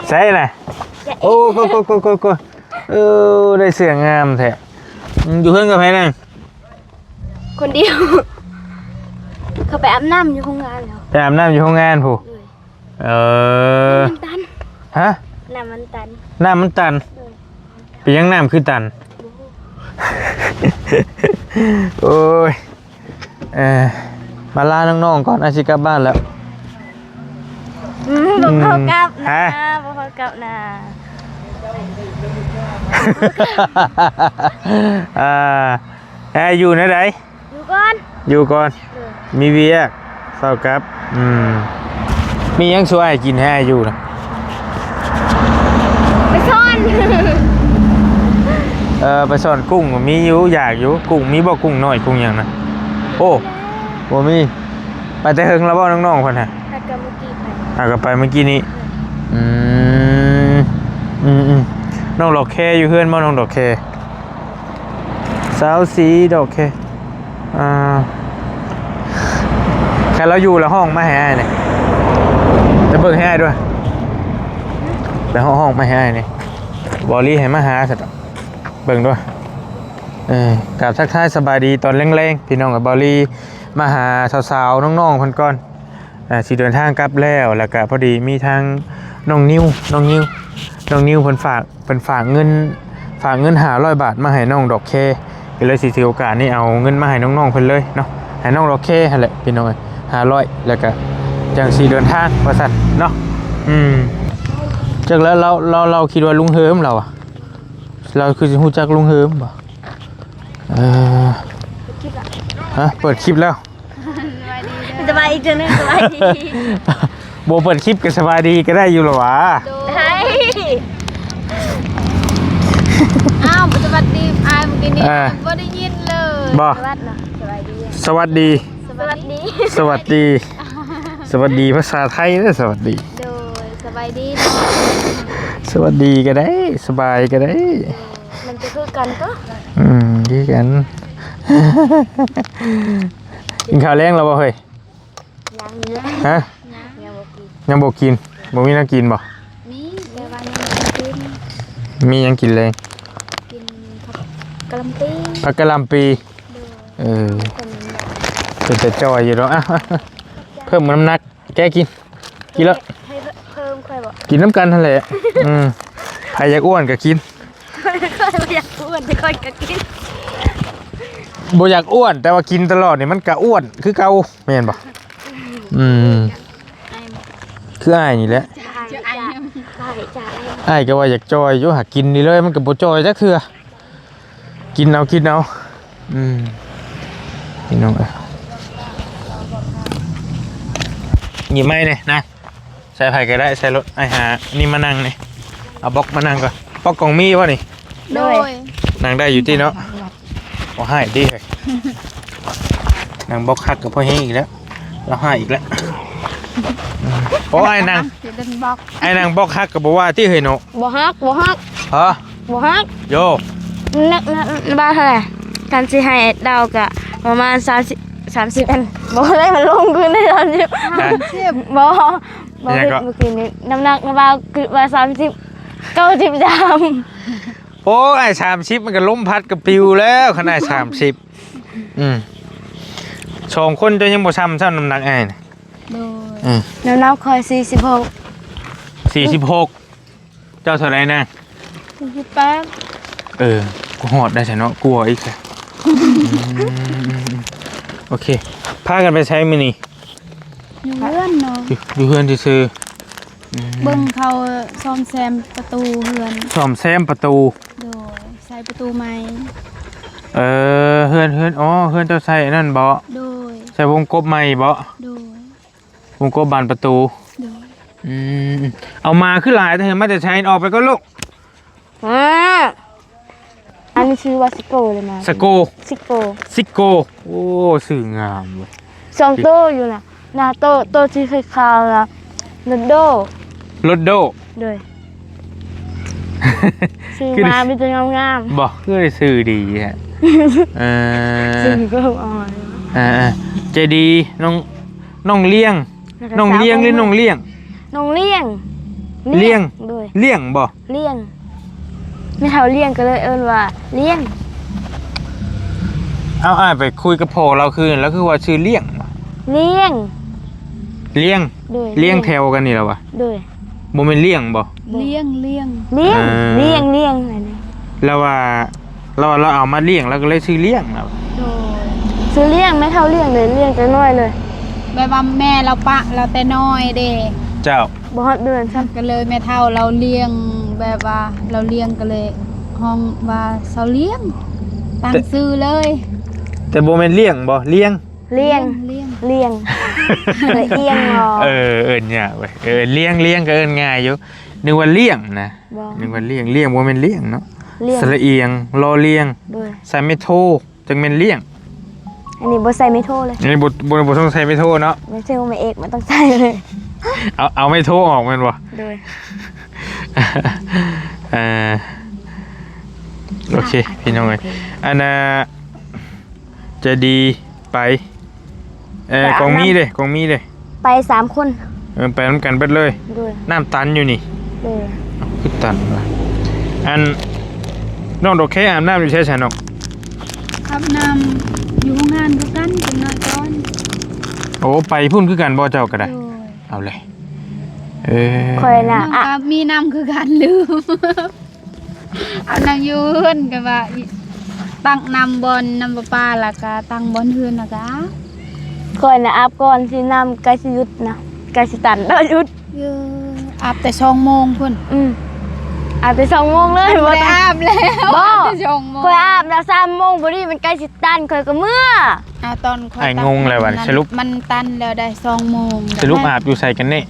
ໃສນະ? ໂອ້ ໂກ ໂກ ໂກ ໂກ ໂກ ເອີ ໄດ້ເສື້ອງາມແທ້. ອືມ ຢູ່ເຮືອນກັບໃຜນະ? ຄົນດຽວ. ເຂົາໄປອາບນ້ຳຢູ່ໂຮງງານແລ້ວ. ໄປອາບນ້ຳຢູ່ໂຮງງານພຸ້ນ. ໂດຍ. ເອີ ນ້ຳມັນຕັນ. ຮະ? ນ້ຳມັນຕັນ. ນ້ຳມັນຕັນ? ໂດຍ. ເປັນຫຍັງນ້ຳຄືຕັນ? ບໍ່ຮູ້. ໂອ້ຍ. ເອີ ມາລານ້ອງໆກ່ອນ ອ້າຍຊິກັບບ້ານແລ້ວ. ອືມ ບໍ່ເຂົ້າກັບນະ. ອືມ ຮະ? ບໍ່ເຂົ້າກັບນະ. ອ່າ ແອ ຢູ່ແນວໃດ? ຢູ່ກ່ອນ ຢູ່ກ່ອນ. ເອີ ມີວຽກ ເຊົາກັບ. ອືມ ມີຫຍັງຊ່ວຍອ້າຍກິນໃຫ້ອ້າຍຢູ່ນະ? ໄປຊ່ອນ ເອີ ໄປຊ່ອນກຸ້ງ ມີຢູ່ ຢາກຢູ່. ກຸ້ງມີບໍ່? ກຸ້ງນ້ອຍ ກຸ້ງຫຍັງນະ? ໂອ້ ບໍ່ມີ. ໄປແຕ່ເຫິງແລ້ວບໍ່ ນ້ອງໆເພິ່ນຫະ? ຫາກໍມື້ກີ້ໄປ ຫາກໍໄປມື້ກີ້ນີ້. ເອີ ອືມ ອືມໆ ນ້ອງດອກແຄຢູ່ເຮືອນບໍ່ ນ້ອງດອກແຄ? ຊາວສີ່ດອກແຄ. ອ່າ ຄັນລາວຢູ່ລະຮ້ອງມາໃຫ້ອ້າຍແດ່ ໄປເບິ່ງໃຫ້ອ້າຍດ້ວຍ. ໄປຮ້ອງ ຮ້ອງມາໃຫ້ອ້າຍແດ່ ບອລີໃຫ້ມາຫາຊັ້ນດອກ. ເບິ່ງດ້ວຍ. ເອີ ກາບທັກທາຍສະບາຍດີຕອນແລງໆ ພີ່ນ້ອງ. ບອລີມາຫາສາວໆ ນ້ອງໆເພິ່ນກ່ອນ. ອ່າ ຊິເດີນທາງກັບແລ້ວ ແລ້ວກະພໍດີມີທາງນ້ອງນິວ ນ້ອງນິວ ນ້ອງນິວເພິ່ນຝາກ ເພິ່ນຝາກເງິນ ຝາກເງິນຫ້າຮ້ອຍບາດມາໃຫ້ນ້ອງດອກແຄ ກໍເລີຍຊິຖືໂອກາດນີ້ເອົາເງິນມາໃຫ້ນ້ອງໆເພິ່ນເລີຍເນາະ. ໃຫ້ນ້ອງດອກແຄຫັ້ນແຫຼະພີ່ນ້ອງເອີຍ ຫ້າຮ້ອຍ ແລ້ວກະຈັ່ງຊິເດີນທາງວ່າຊັ້ນເນາະ. ອືມ ຈັກແລ້ວ ລາວ ລາວ ລາວຄິດວ່າລຸງເຮີມລາວອະ ລາວຄືຊິຮູ້ຈັກລຸງເຮີມບໍ່? ເອີ ຮະ ເປີດຄລິບແລ້ວ. ສະບາຍດີເດີ ສະບາຍອີກເທື່ອໜຶ່ງ ສະບາຍດີ. ບໍ່ເປີດຄລິບກໍສະບາຍດີກໍໄດ້ຢູ່ລະຫວາ? ໂດຍ ໄດ້. ອ້າວ ສະຫວັດດີອ້າຍ ມື້ກີ້ນີ້ ເອີ ບໍ່ໄດ້ຍິນເລີຍ. ບໍ່ ສະຫວັດເນາະ ສະບາຍດີ ສະຫວັດດີ ສະຫວັດດີ ສະຫວັດດີ ສະຫວັດດີ ພາສາໄທເດີ ສະຫວັດດີ. ໂດຍ ສະບາຍດີເນາະ ສະຫວັດດີກໍໄດ້ ສະບາຍກໍໄດ້. ມັນຈະຄືກັນຕົວະ. ອືມ ຄືກັນ. ກິນຂ້າວແລງແລ້ວບໍ່ເຮີ້ຍ? ຍັງເລີຍ. ຮະ? ຍັງ ຍັງບໍ່ກິນ ຍັງບໍ່ກິນ. ບໍ່ມີແນວກິນບໍ່? ມີ ແຕ່ວ່າຍັງບໍ່ກິນ. ມີຫຍັງກິນແລງ? ກິນຜັກກະຫຼ່ຳປີ. ຜັກກະຫຼ່ຳປີ. ໂດຍ. ເອີ ເປັນຕາຈ່ອຍຢູ່ດອກ. ອ່ະ ເພີ່ມນ້ຳໜັກ. ແກະກິນ ກິນແລ້ວ ໃຫ້ເພີ່ມຂ້ອຍບໍ່? ກິນນຳກັນຫັ້ນແຫຼະ. ອືມ ໃຜຢາກອ້ວນກໍກິນ. ຂ້ອຍບໍ່ຢາກອ້ວນ ແຕ່ຂ້ອຍກໍກິນ. ບໍ່ຢາກອ້ວນ ແຕ່ວ່າກິນຕະຫຼອດນີ້ມັນກະອ້ວນຄືເກົ່າ ແມ່ນບໍ່? ອືມ ຄືອ້າຍນີ້ແຫຼະ. ອ້າຍກໍວ່າຢາກຈ່ອຍຢູ່ ຫາກກິນນີ້ເລີຍ ມັນກໍບໍ່ຈ່ອຍຈັກເທື່ອ. ກິນເອົາ ກິນເອົາ. ອືມ ພີ່ນ້ອງເອີຍ ຫຍິບໄມ້ແດ່ນະ ໃສ່ໃຜກໍໄດ້ ໃສ່ໂລດ. ອ້າຍຫານີ້ມານັ່ງນີ້ ເອົາບັອກມານັ່ງກ່ອນ. ບັອກກອງມີບໍ່ນີ້? ໂດຍ ນັ່ງໄດ້ຢູ່ຕິເນາະ. ບໍ່ຮ້າຍຕິເຮີ້ຍ ນັ່ງບັອກຮັກກໍພໍແຮງອີກແລ້ວ. ລາວຮ້າຍອີກແລ້ວ. ໂອ້ ອ້າຍນັ່ງ ຊິເດີນບັອກ ອ້າຍນັ່ງບັອກຮັກກໍບໍ່ວ່າຕິເຮີ້ຍເນາະ. ບໍ່ຮັກ ບໍ່ຮັກ. ຮະ? ບໍ່ຮັກ. ໂຢ ນັກ ນັກ ນັກບ້າເທົ່າໃດ? ຄັນຊິໃຫ້ເດົາກະປະມານສາມສິບ ສາມສິບອັນ. ບໍ່ໄດ້ມາລົງຄືນໄດ້ສາມສິບ. ຮະ? ບໍ່ ບໍ່ ເຮັດເມື່ອກີ້ນີ້ ນ້ຳໜັກນ້ຳບ່າວຄິດວ່າສາມສິບ ເກົ້າສິບສາມ. ໂອ້ຍ ສາມສິບມັນກໍລົມພັດກໍປິວແລ້ວ ຄັນອ້າຍສາມສິບ. ອືມ ສອງຄົນເຈົ້າຍັງບໍ່ຊ່ຳຊ້ຳນ້ຳໜັກອ້າຍນະ. ໂດຍ. ອືມ ນ້ຳໜັກຂ້ອຍສີ່ສິບຫົກ ສີ່ສິບຫົກ. ເຈົ້າເທົ່າໃດນະ? ສີ່ສິບແປດ. ເອີ ກໍຮອດໄດ້ຊະເນາະ ກວ່າອີກຊະ. ອືມ ໂອເຄ ພາກັນໄປໃສມື້ນີ້? ຢູ່ເຮືອນເນາະ ຢູ່ ຢູ່ເຮືອນຊື່ໆ. ອືມ ເບິ່ງເຂົາສ້ອມແຊມປະຕູເຮືອນ ສ້ອມແຊມປະຕູ. ໂດຍ ໃສ່ປະຕູໃໝ່. ເອີ ເຮືອນ ເຮືອນ ອໍ ເຮືອນເຈົ້າໃສ່ອັນນັ້ນບໍ? ໂດຍ ໃສ່ວົງກົບໃໝ່ບໍ? ໂດຍ ວົງກົບບານປະຕູ. ໂດຍ. ອືມ ເອົາໝາຄືຫຼາຍແທ້ ມາແຕ່ໃສ? ອອກໄປກ່ອນລູກ. ອ່າ ອັນນີ້ຊື່ວ່າຊິໂກເລີຍນະ ສະໂກ ຊິໂກ ຊິໂກ. ໂອ້ ຊື່ງາມເວີຍ ສອງໂຕຢູ່ນະ ນະ ໂຕ ໂຕສີຂາວນະ ໂລດໂດ ໂລດໂດ. ໂດຍ ຊື່ມາມີແຕ່ງາມໆ. ບໍ່ ຄືໄດ້ຊື່ດີແທ້. ເອີ ຊື່ກໍອ່ອນ. ເອີ ເອີ ໃຈດີ. ນ້ອງ ນ້ອງລ້ຽງ ນ້ອງລ້ຽງ ຫຼື ນ້ອງລ້ຽງ? ນ້ອງລ້ຽງ. ລ້ຽງ ໂດຍ ລ້ຽງບໍ່? ລ້ຽງ ແມ່ເຖົ້າລ້ຽງກໍເລີຍເອີ້ນວ່າລ້ຽງ. ເອົາ ອ້າຍໄປຄຸຍກັບພໍ່ລາວຄືນ ລາວຄືວ່າຊື່ລ້ຽງ ລ້ຽງ ລ້ຽງ ໂດຍ ລ້ຽງແຖວກັນນີ້ລະວະ ໂດຍ ບໍ່ແມ່ນລ້ຽງບໍ່? ລ້ຽງ ລ້ຽງ ລ້ຽງ ເອີ ລ້ຽງ ລ້ຽງ ລາວວ່າ ລາວວ່າລາວເອົາມາລ້ຽງ ລາວກໍເລີຍຊື່ລ້ຽງລາວ ໂດຍ ຊື່ລ້ຽງ ແມ່ເຖົ້າລ້ຽງເລີຍ ລ້ຽງແຕ່ນ້ອຍເລີຍ ແບບວ່າແມ່ລາວປະລາວແຕ່ນ້ອຍເດ້ ເຈົ້າ ບໍ່ຮອດເດືອນຊ້ຳ ກໍເລີຍແມ່ເຖົ້າລາວລ້ຽງ ແບບວ່າລາວລ້ຽງກໍເລີຍຮ້ອງວ່າຊາວລ້ຽງ ຕັ້ງຊື່ເລີຍ ແຕ່ບໍ່ແມ່ນລ້ຽງບໍ່? ລ້ຽງ ລ້ຽງ ລ້ຽງ ລ້ຽງ ລະອຽງງໍ ເອີ ເອີ້ນຍາກເວີຍ ເອີ ລ້ຽງ ລ້ຽງກໍເອີ້ນງ່າຍຢູ່ ນຶກວ່າລ້ຽງນະ ບໍ່ ນຶກວ່າລ້ຽງ ລ້ຽງບໍ່ແມ່ນລ້ຽງເນາະ ລ້ຽງ ສະລະອຽງ ລໍລຽງ ໂດຍ ໃສ່ໄມ້ໂທ ຈັ່ງແມ່ນລ້ຽງ ອັນນີ້ບໍ່ໃສ່ໄມ້ໂທເລີຍ ອັນນີ້ບໍ່ ບໍ່ ບໍ່ຕ້ອງໃສ່ໄມ້ໂທເນາະ ແມ່ນຊື່ແມ່ເອກ ມັນຕ້ອງໃສ່ເລີຍ ເອົາ ເອົາໄມ້ໂທອອກແມ່ນບໍ່? ໂດຍ ເອີ ໂອເຄ ອ່ະ ພີ່ນ້ອງເອີຍ ໂອເຄ ອັນນ່າ ໃຈດີໄປ ເອີ ສາມ ກອງມີເດ້ ກອງມີເດ້ ໄປສາມຄົນ ເອີ ໄປນຳກັນເບິດເລີຍ ໂດຍ ນ້ຳຕັນຢູ່ນີ້ ໂດຍ ເອົ້າ ຄືຕັນວະ ອັນ ນ້ອງດອກແຄອາບນ້ຳຢູ່ໃສຊະນ້ອງ? ອາບນ້ຳຢູ່ໂຮງງານຄືກັນ ຈັກໜ້ອຍກ່ອນ ໂອ້ ໄປພຸ້ນຄືກັນບໍ່ເຈົ້າກໍໄດ້? ໂດຍ ເອົາເລີຍ ເອີ ຂ້ອຍນະ ນ້ອງກໍມີນ້ຳຄືກັນ ລືມ. ອັນນັ້ນຢູ່ເຮືອນກໍວ່າ ຕັກນ້ຳບ່ອນນ້ຳປະປາ ແລ້ວກໍຕັ້ງບ່ອນເຮືອນ ແລ້ວກໍ ຂ້ອຍນະອາບກ່ອນຊິ ນ້ຳໃກ້ຊິຢຸດນະ ໃກ້ຊິຕັນແລ້ວຢຸດ ເອີ ອາບແຕ່ສອງໂມງພຸ້ນ ອືມ ອາບແຕ່ສອງໂມງເລີຍ ຍັງບໍ່ໄດ້ອາບແລ້ວ ບໍ່ ອາບແຕ່ສອງໂມງ ຂ້ອຍອາບແລ້ວສາມໂມງພໍດີ ມັນໃກ້ຊິຕັນ ຂ້ອຍກໍເມືອ ອາ ຕອນຂ້ອຍ ອ້າຍງົງແລ້ວບັດນີ້ ສະຫຼຸບ ມັນຕັນແລ້ວໄດ້ສອງໂມງ ສະຫຼຸບອາບຢູ່ໃສກັນແນ່?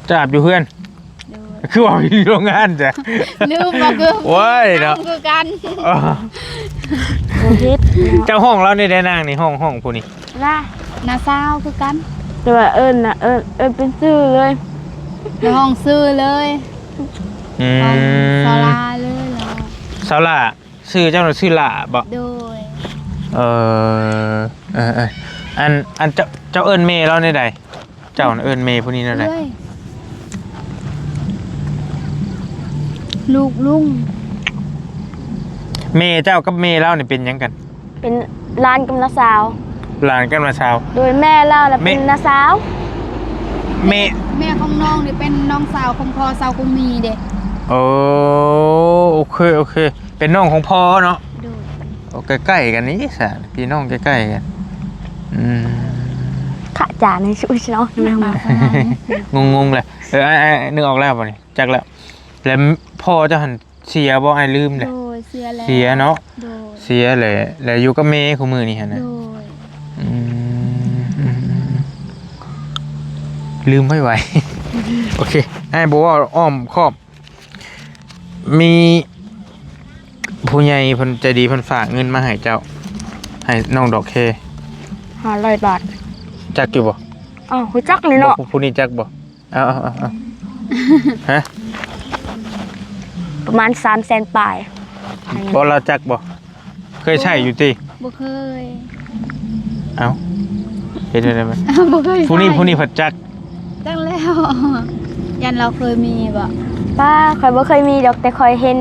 ເຈົ້າອາບຢູ່ເຮືອນ? ໂດຍ ຄືວ່າຢູ່ໂຮງງານຈ້ະ ລືມວ່າຄື ໂອ້ຍເນາະ ຄືກັນ ເອີ ບໍ່ຜິດເນາະ ເຈົ້າຮ້ອງລາວນີ້ໄດ້ນາງນີ້ ຮ້ອງ ຮ້ອງຜູ້ນີ້ ລະ ນ້າສາວຄືກັນ ແຕ່ວ່າເອີ້ນນະ ເອີ້ນ ເອີ້ນເປັນຊື່ເລີຍ ແລ້ວຮ້ອງຊື່ເລີຍ ອືມ ຮ້ອງສາວຫຼ້າເລີຍລະ ສາວຫຼ້າ ຊື່ເຈົ້ານະຊື່ຫຼ້າບໍ? ໂດຍ ເອີ ເອີ ເອີ ອັນ ອັນເຈົ້າ ເຈົ້າເອີ້ນແມ່ລາວແນວໃດ? ເຈົ້ານະເອີ້ນແມ່ຜູ້ນີ້ແນວໃດ? ເອື້ອຍ ລູກລຸງ ແມ່ເຈົ້າກັບແມ່ລາວນີ້ເປັນຫຍັງກັນ? ເປັນຫຼານກັບນ້າສາວ ຫຼານກັບນ້າສາວ ໂດຍ ແມ່ລາວນະ ແມ່ ເປັນນ້າສາວ ແມ່ ແມ່ຂອງນ້ອງນີ້ເປັນນ້ອງສາວຂອງພໍ່ສາວຄົງມີເດ້ ໂອ້ ໂອເຄ ໂອເຄ ເປັນນ້ອງຂອງພໍ່ເນາະ ໂດຍ ໂອ້ ໃກ້ໆກັນນີ້ຊະ ພີ່ນ້ອງໃກ້ໆກັນ ອືມ ຂະຈານໃນຊຸເນາະ ງົງໆແຫຼະ ເອີ ອ້າຍ ອ້າຍ ນຶກອອກແລ້ວບັດນີ້ ຈັກແລ້ວ ແລ້ວພໍ່ເຈົ້າຫັ້ນເສຍບໍ່? ອ້າຍລືມແຫຼະ ໂດຍ ເສຍແລ້ວ ເສຍເນາະ ໂດຍ ເສຍແຫຼະ ແລ້ວຢູ່ກັບແມ່ຄູ່ມື້ນີ້ຫັ້ນນະ ໂດຍ ອືມ ອືມ ອືມ ອືມ ລືມໄວໆ ໂອເຄ ອ້າຍບໍ່ເວົ້າອ້ອມຄ້ອມ ມີຜູ້ໃຫຍ່ເພິ່ນໃຈດີເພິ່ນຝາກເງິນມາໃຫ້ເຈົ້າ ໃຫ້ນ້ອງດອກແຄ ຫ້າຮ້ອຍບາດ ຈັກຢູ່ບໍ່? ອ້າວ ຮູ້ຈັກນີ້ເນາະ ຜູ້ນີ້ຈັກບໍ່? ເອົາ ເອົາ ເອົາ ເອົາ ຮະ ປະມານສາມແສນປາຍ ບໍ່ ລາວຈັກບໍ່? ເຄີຍໃຊ້ຢູ່ຕິ? ບໍ່ເຄີຍ ເອົ້າ ເຮັດໄດ້ໄດ໋? ບໍ່ເຄີຍໃຊ້ ຜູ້ນີ້ ຜູ້ນີ້ພັດຈັກ ຈັກແລ້ວ ຢ້ານລາວເຄີຍມີບໍ? ປ້າ ຂ້ອຍບໍ່ເຄີຍມີດອກ ແຕ່ຂ້ອຍເຫັນ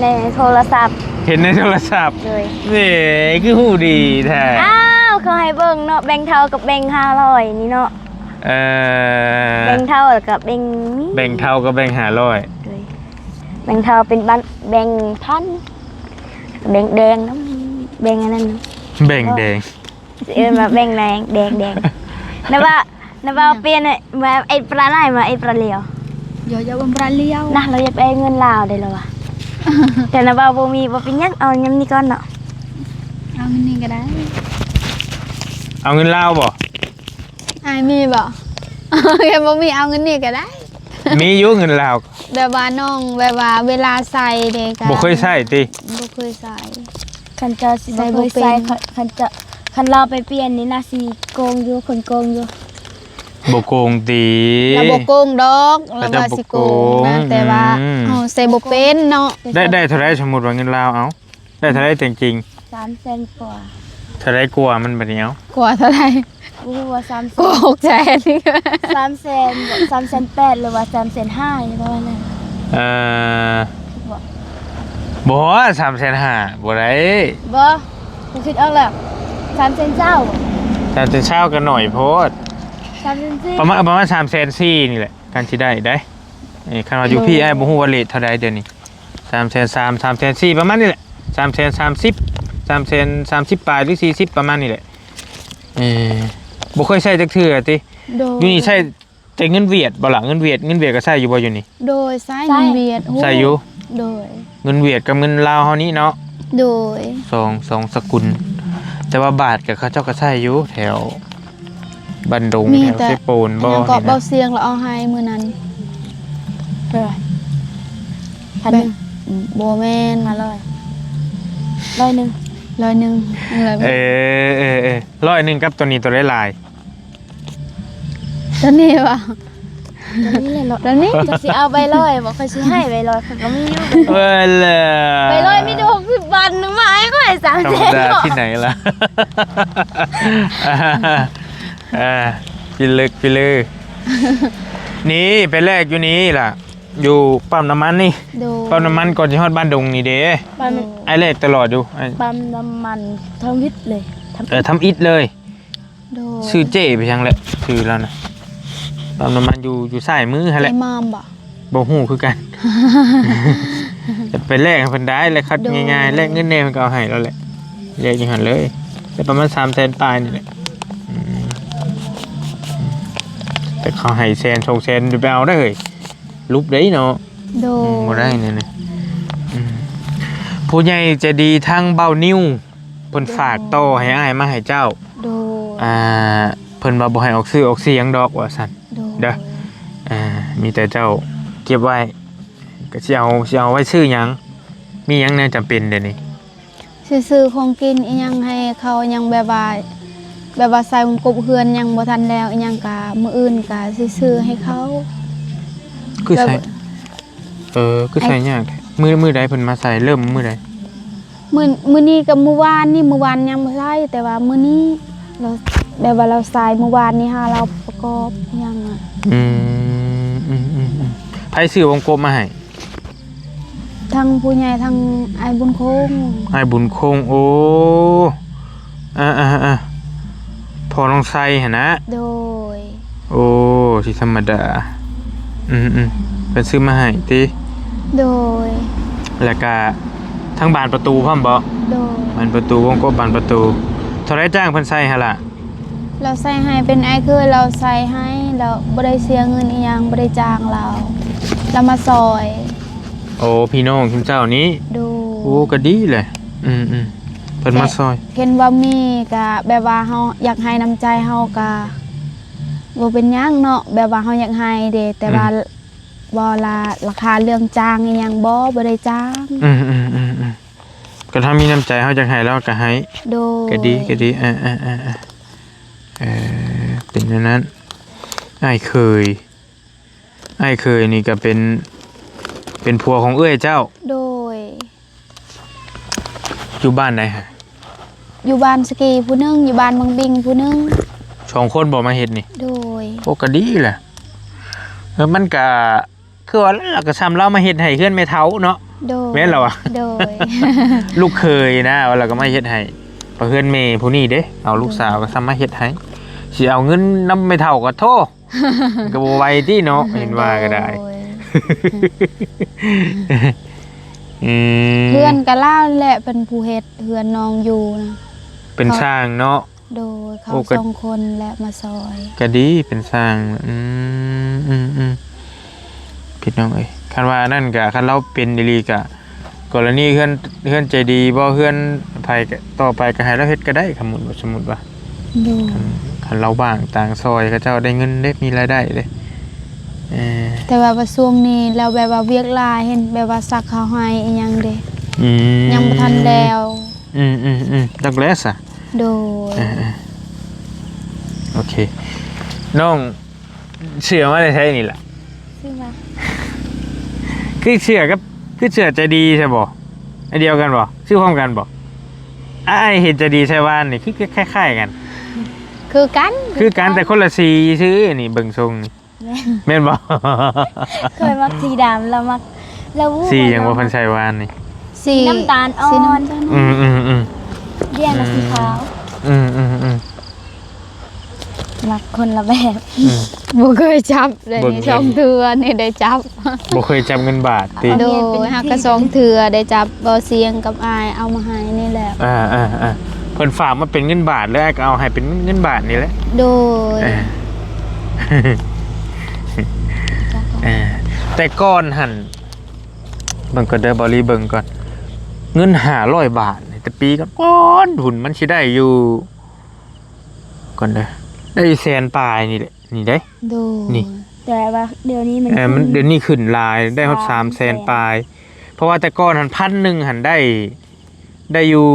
ໃນໂທລະສັບ ເຫັນໃນໂທລະສັບ ໂດຍ ເອີ ຄືຮູ້ດີແທ້ ອ້າວ ເຂົາໃຫ້ເບິ່ງເນາະ ແບງເທົາກັບແບງຫ້າຮ້ອຍນີ້ເນາະ ເອີ ແບງເທົາ ແລ້ວກໍແບງ ແບງເທົາກັບແບງຫ້າຮ້ອຍ ໂດຍ ແບງເທົາເປັນບັນ ແບງພັນ ແບງແດງນຳ ແບງອັນນັ້ນນຳ ແບງແດງ ເອີ້ນວ່າແບງແດງ ແດງ ແດງ ນະວ່າ ນະວ່າປ່ຽນໃຫ້ ມາເອັດປາໄລ ມາເອັດປາລຽວ ຢາກ ຢາກເປັນປາລຽວ ນະ ລາວຢາກໄດ້ເງິນລາວເດ້ລາວວ່າ ແຕ່ນະວ່າບໍ່ມີ ບໍ່ເປັນຫຍັງ ເອົາຍາມນີ້ກ່ອນເນາະ ເອົາເງິນນີ້ກໍໄດ້ ເອົາເງິນລາວບໍ່? ອ້າຍມີບໍ່? ຍັງບໍ່ມີ ເອົາເງິນນີ້ກໍໄດ້ ມີຢູ່ເງິນລາວ ແບບວ່ານ້ອງ ແບບວ່າເວລາໃສ່ເດ້ກໍ ບໍ່ເຄີຍໃຊ້ຕິ? ບໍ່ເຄີຍໃຊ້ ຄັນເຈົ້າຊິບໍ່ເຄີຍໃຊ້ ໃຊ້ບໍ່ເປັນ ຄັນ ຄັນເຈົ້າ ຄັນລາວໄປປ່ຽນນີ້ນະ ຊິໂກງຢູ່ ຄົນໂກງຢູ່ ບໍ່ໂກງຕິ? ລາວບໍ່ໂກງດອກ ລາວວ່າຊິໂກງນະ ແຕ່ວ່າ ອືມ ເຮົາໃຊ້ບໍ່ເປັນເນາະ ໄດ້ ໄດ້ເທົ່າໃດ ສົມມຸດວ່າເງິນລາວ ເອົາ ໄດ້ເທົ່າໃດແຕ່ງຈິງ? ສາມແສນກວ່າ ເທົ່າໃດກວ່າມັນບັດນີ້ ເອົາ ກວ່າເທົ່າໃດ? ບໍ່ຮູ້ວ່າສາມແສນ ໂກຫົກແສນ ສາມແສນ ສາມແສນແປດ ຫຼືວ່າສາມແສນຫ້າ ປະມານນັ້ນ. ເອີ ບໍ່ ບໍ່ຮອດສາມແສນຫ້າ ບໍ່ໄດ້. ບໍ່ ຂ້ອຍຄິດອອກແລ້ວ ສາມແສນຊາວ. ສາມແສນຊາວກໍໜ້ອຍໂພດ ສາມແສນສີ່ ປະມານ ປະມານສາມແສນສີ່ນີ້ແຫຼະ ຄັນຊິໄດ້ໄດ໋. ຄັນວ່າຢູ່ພີ້ ເອີ ອ້າຍບໍ່ຮູ້ວ່າເຣດເທົ່າໃດດຽວນີ້ ສາມແສນສາມ ສາມແສນສີ່ ປະມານນີ້ແຫຼະ ສາມແສນສາມສິບ ສາມແສນສາມສິບປາຍ ຫຼື ສີ່ສິບ ປະມານນີ້ແຫຼະ. ເອີ ບໍ່ເຄີຍໃຊ້ຈັກເທື່ອຕິ? ໂດຍ ຢູ່ນີ້ໃຊ້ແຕ່ເງິນຫວຽດບໍ່ລະ? ເງິນຫວຽດ ເງິນຫວຽດກໍໃຊ້ຢູ່ບໍ່ຢູ່ນີ້? ໂດຍ ໃຊ້ເງິນຫວຽດ. ໃຊ້ຢູ່? ໂດຍ ເງິນຫວຽດກັບເງິນລາວເຮົານີ້ເນາະ. ໂດຍ ສອງ ສອງສະກຸນ ແຕ່ວ່າບາດກໍເຂົາເຈົ້າກໍໃຊ້ຢູ່ແຖວ ບ້ານດົງ ມີແຖວ ແຕ່ ເຊໂປນບໍ່ ເຫັນເກາະ ເບົາຊຽງລະເອົາໃຫ້ມື້ນັ້ນ ເທົ່າໃດ? ພັນໜຶ່ງ ບໍ່ແມ່ນ ຫ້າຮ້ອຍ ຮ້ອຍໜຶ່ງ ຮ້ອຍໜຶ່ງ ເອີ ເອີ ເອີ ຮ້ອຍໜຶ່ງກັບໂຕນີ້ໂຕໃດຫຼາຍ? ໂຕນີ້ຫວາ? ໂຕນີ້ແຫຼະເນາະ ໂຕນີ້ ຈັກຊິເອົາໃບຮ້ອຍບໍ່? ຂ້ອຍຊິໃຫ້ໃບຮ້ອຍ ຂ້ອຍກໍມີຢູ່ ເອີ ແລ້ວ ໃບຮ້ອຍມີແຕ່ຫົກສິບບາດ ໜຶ່ງມາໃຫ້ຂ້ອຍສາມແສນ ທຳມະດາທີ່ໄຫນລະ? ອ່າ ພິລຶກພິລື ນີ້ໄປແລກຢູ່ນີ້ລະ ຢູ່ປ້ຳນ້ຳມັນນີ້. ໂດຍ ປ້ຳນ້ຳມັນກ່ອນຊິຮອດບ້ານດົງນີ້ເດ້. ປ້ຳ ໂດຍ ອ້າຍແລກຕະຫຼອດຢູ່ ປ້ຳນ້ຳມັນທຳອິດເລີຍ. ເອີ ທຳອິດເລີຍ. ໂດຍ ຊື່ເຈ້ໄປຫຍັງແຫຼະ ຊື່ລາວນະ ປ້ຳນ້ຳມັນຢູ່ ຢູ່ຊ້າຍມືຫັ້ນແຫຼະ. ເຈ້ມາມບໍ? ບໍ່ຮູ້ຄືກັນ ແຕ່ໄປແລກໃຫ້ເພິ່ນໄດ້ແຫຼະ ຄັດ ໂດຍ ງ່າຍໆ ແລກເງິນແດ່ເພິ່ນກໍເອົາໃຫ້ລາວແຫຼະ ແລກຢູ່ຫັ້ນເລີຍ ໄດ້ປະມານສາມແສນປາຍນີ້ແຫຼະ. ອືມ ແຕ່ເຂົາໃຫ້ແສນສອງແສນ ໄປເອົາໄດ້ເຮີ້ຍ ຫຼຸບໄດ້ເນາະ. ໂດຍ ອືມ ບໍ່ໄດ້ແນວນີ້. ອືມ ຜູ້ໃຫຍ່ໃຈດີທາງເບົານິວ ເພິ່ນ ໂດຍ ຝາກຕໍ່ໃຫ້ອ້າຍມາໃຫ້ເຈົ້າ. ໂດຍ ອ່າ ເພິ່ນວ່າບໍ່ໃຫ້ອອກຊື່ອອກສຽງດອກວ່າຊັ້ນ. ໂດຍ ເດີ ອ່າ ມີແຕ່ເຈົ້າເກັບໄວ້ ກໍຊິເອົາ ຊິເອົາໄວ້ຊື້ຫຍັງ? ມີຫຍັງແນວຈຳເປັນດຽວນີ້? ຊິຊື້ຂອງກິນອີ່ຫຍັງໃຫ້ເຂົາ ຍັງແບບວ່າ ແບບວ່າໃສ່ວົງກົບເຮືອນຍັງບໍ່ທັນແລ້ວອີ່ຫຍັງ ກະມື້ອື່ນກະຊິຊື້ໃຫ້ເຂົາ. ຄືໃສ່ ແບບ ເອີ ຄືໃສ່ຍາກແທ້. ມື້ ມື້ໃດເພິ່ນມາໃສ່? ເລີ່ມມື້ໃດ? ມື້ ມື້ນີ້ກັບມື້ວານນີ້ ມື້ວານຍັງບໍ່ໃສ່ ແຕ່ວ່າມື້ນີ້ລາວ ແບບວ່າລາວໃສ່ ມື້ວານນີ້ຫາລາວປະກອບອີ່ຫຍັງນະ. ອືມ ອືມ ອືມ ອືມ ໃຜຊື້ວົງກົບມາໃຫ້? ທັງຜູ້ໃຫຍ່ ທັງອ້າຍບຸນຄົງ. ອ້າຍບຸນຄົງ ໂອ້ ອ່າໆໆ ພໍ່ນ້ອງໄຊຫັ້ນນະ? ໂດຍ ໂອ້ ຊິທຳມະດາ. ອືມໆ ເພິ່ນຊື້ມາໃຫ້ຕິ? ໂດຍ ແລ້ວກະທັງບານປະຕູພ້ອມບໍ? ໂດຍ ບານປະຕູ ວົງກົບບານປະຕູ. ເທົ່າໃດຈ້າງເພິ່ນໃສ່ຫັ້ນລະ? ລາວໃສ່ໃຫ້ ເປັນອ້າຍເຂີຍລາວໃສ່ໃຫ້ ລາວບໍ່ໄດ້ເສຍເງິນອີ່ຫຍັງ ບໍ່ໄດ້ຈ້າງລາວ ລາວມາຊ່ອຍ. ໂອ້ ພີ່ນ້ອງຊຸມເຈົ້ານີ້? ໂດຍ ໂອ້ ກໍດີແຫຼະ. ອືມໆ ເພິ່ນມາຊ່ອຍ ເຫັນວ່າມີກະແບບວ່າເຮົາຢາກໃຫ້ນ້ຳໃຈເຮົາກະບໍ່ເປັນຫຍັງເນາະ ແບບວ່າເຮົາຢາກໃຫ້ເດ້ ແຕ່ວ່າ ອືມ ບໍ່ລະ ລາຄາເລື່ອງຈ້າງອີ່ຫຍັງບໍ່ ບໍ່ໄດ້ຈ້າງ. ອືມໆໆໆ ກໍຖ້າມີນ້ຳໃຈເຮົາຢາກໃຫ້ລາວກໍໃຫ້. ໂດຍ ກໍດີ ກໍດີ. ເອີໆໆ ເປັນແນວນັ້ນ. ອ້າຍເຂີຍ ອ້າຍເຂີຍນີ້ກໍເປັນ ເປັນຜົວຂອງເອື້ອຍເຈົ້າ? ໂດຍ ຢູ່ບ້ານໃດຫະ? ຢູ່ບ້ານສະກີຜູ້ໜຶ່ງ ຢູ່ບ້ານເມືອງບິງຜູ້ໜຶ່ງ. ສອງຄົນບໍ່ມາເຮັດນີ້? ໂດຍ ໂອ້ ກໍດີແຫຼະ. ເອີ ມັນກະຄືວ່າລະ ກໍຊ່ຳລາວມາເຮັດໃຫ້ເຮືອນແມ່ເຖົ້າເນາະ. ໂດຍ ແມ່ນລະວະ? ໂດຍ ລູກເຂີຍນະ ວ່າລະກໍມາເຮັດໃຫ້ ປະເຮືອນແມ່ຜູ້ນີ້ເດ້ ເອົາລູກສາວກໍຊ່ຳມາເຮັດໃຫ້. ຊິເອົາເງິນນຳແມ່ເຖົ້າກໍໂທ ມັນກໍບໍ່ໄຫວຕິເນາະ. ເຫັນວ່າກໍໄດ້ ໂດຍ ອືມ ເຮືອນກໍລາວແຫຼະ ເປັນຜູ້ເຮັດເຮືອນນ້ອງຢູ່ນະ ເປັນຊ່າງເນາະ. ໂດຍ ເຂົາ ໂອ້ ກໍ ສອງຄົນແຫຼະມາຊ່ອຍ. ກໍດີເປັນຊ່າງ. ອືມ ອືມ ອືມ ພີ່ນ້ອງເອີຍ ຄັນວ່າອັນນັ້ນກະ ຄັນລາວເປັນອີ່ຫຼີກະ ກໍລະນີເຮືອນ ເຮືອນໃຈດີບໍ່ ເຮືອນໃຜກະ ຕໍ່ໄປກໍໃຫ້ລາວເຮັດກໍໄດ້ ສົມມຸດວ່າ ໂດຍ ຄັນ ຄັນລາວວ່າງຕາງຊ່ອຍ ເຂົາເຈົ້າໄດ້ເງິນເດ້ ມີລາຍໄດ້ເດ້. ເອີ ແຕ່ວ່າ ວ່າຊ່ວງນີ້ລາວແບບວ່າວຽກຫຼາຍ ເຫັນແບບວ່າສັກເຂົ້າໃຫ້ອີ່ຫຍັງເດ້. ອືມ ຍັງບໍ່ທັນແລ້ວ. ອືມໆໆ ຈັກແລ້ວຊະ. ໂດຍ ເອີໆ ໂອເຄ ນ້ອງ ເສື້ອມາແຕ່ໃສນີ້ລະ? ຊື້ມາ ຄືເສື້ອກັບ ຄືເສື້ອໃຈດີໃຊ່ບໍ່? ອັນດຽວກັນບໍ່? ຊື້ພ້ອມກັນບໍ່? ອ້າຍເຫັນໃຈດີໃສ່ວານນີ້ ຄືຄ້າຍໆກັນ. ຄືກັນ ຄືກັນ ແຕ່ຄົນລະສີຊື່ນີ້ ເບິ່ງຊົງນີ້ ແມ່ນບໍ່? ຂ້ອຍມັກສີດຳ ລາວມັກ ລາວຮູ້ ສີຫຍັງບໍ່ ວ່າລາວມັກ ພັນໄຊວານນີ້? ສີ ສີນ້ຳຕານອ່ອນ ສີນ້ຳຕານ ອືມໆໆ ດຽວລະສີຂາວ ອືມໆໆ ມັກຄົນລະແບບ ອືມ ບໍ່ເຄີຍຈັບເລີຍ ບໍ່ ນີ້ ສອງເທື່ອນີ້ໄດ້ຈັບ ບໍ່ເຄີຍຈັບເງິນບາດຕິ? ໂດຍ ຫາກະສອງເທື່ອໄດ້ຈັບ ບໍ່ສຽງກັບອ້າຍເອົາມາໃຫ້ນີ້ແຫຼະ ອ່າໆໆ ເພິ່ນຝາກມາເປັນເງິນບາດ ແລ້ວອ້າຍກໍເອົາໃຫ້ເປັນເງິນບາດນີ້ແຫຼະ ໂດຍ ເອີ ເອີ ແຕ່ກ່ອນຫັ້ນ ເບິ່ງກ່ອນເດີ ເບົາລີເບິ່ງກ່ອນ ເງິນຫ້າຮ້ອຍບາດ ແຕ່ປີກ່ອນພຸ້ນ ມັນຊິໄດ້ຢູ່ ກ່ອນເດີ ໄດ້ແສນປາຍນີ້ແຫຼະ ນີ້ເດ້ ໂດຍ ນີ້ ແຕ່ວ່າດຽວນີ້ມັນ ເອີ ມັນຂຶ້ນ ດຽວນີ້ຂຶ້ນຫຼາຍ ໄດ້ຮອດສາມແສນ ສາມແສນປາຍ ເພາະວ່າແຕ່ກ່ອນຫັ້ນ ພັນໜຶ່ງຫັ້ນໄດ້ ໄດ້ຢູ່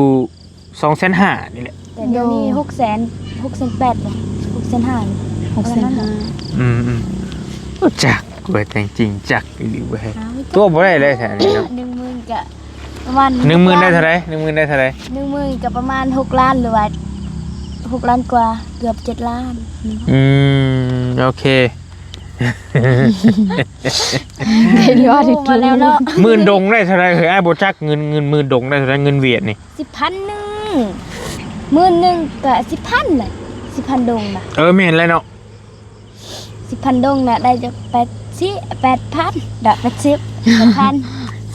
ສອງແສນຫ້ານີ້ແຫຼະ ແຕ່ດຽວນີ້ ໂດຍ ຫົກແສນ ຫົກແສນແປດບໍ່ ຫົກແສນຫ້າ ຫົກແສນຫ້າ ປະມານນັ້ນແຫຼະ ອືມໆ ໂອ້ ຈັກເວີຍ ແຕ່ງຈິງຈັກອີ່ຫຼີເວີຍ ເອົາ ຕົວະບໍ່ໄດ້ເລີຍແທ້ນີ້ເນາະ ໜຶ່ງໝື່ນກະ ປະມານ ໜຶ່ງໝື່ນໄດ້ເທົ່າໃດ? ໜຶ່ງໝື່ນໄດ້ເທົ່າໃດ? ໜຶ່ງໝື່ນກໍປະມານຫົກລ້ານ ຫຼືວ່າຫົກລ້ານກວ່າ ເກືອບເຈັດລ້ານ ອືມ ໂອເຄ ເຫັນວ່າໄດ້ ໂອ້ ມາແລ້ວເນາະ ໝື່ນດົງໄດ້ເທົ່າໃດ? ເຮີ້ຍ ອ້າຍບໍ່ຈັກ ເງິນ ເງິນໝື່ນດົງໄດ້ເທົ່າໃດ? ເງິນຫວຽດນີ້ ສິບພັນໜຶ່ງ ໝື່ນໜຶ່ງກໍສິບພັນແຫຼະ ສິບພັນດົງນະ ເອີ ແມ່ນແລ້ວເນາະ ສິບພັນດົງນະ ໄດ້ຈັກແປດສິບ ແປດພັນ ດອກ ແປດສິບ ແປດພັນ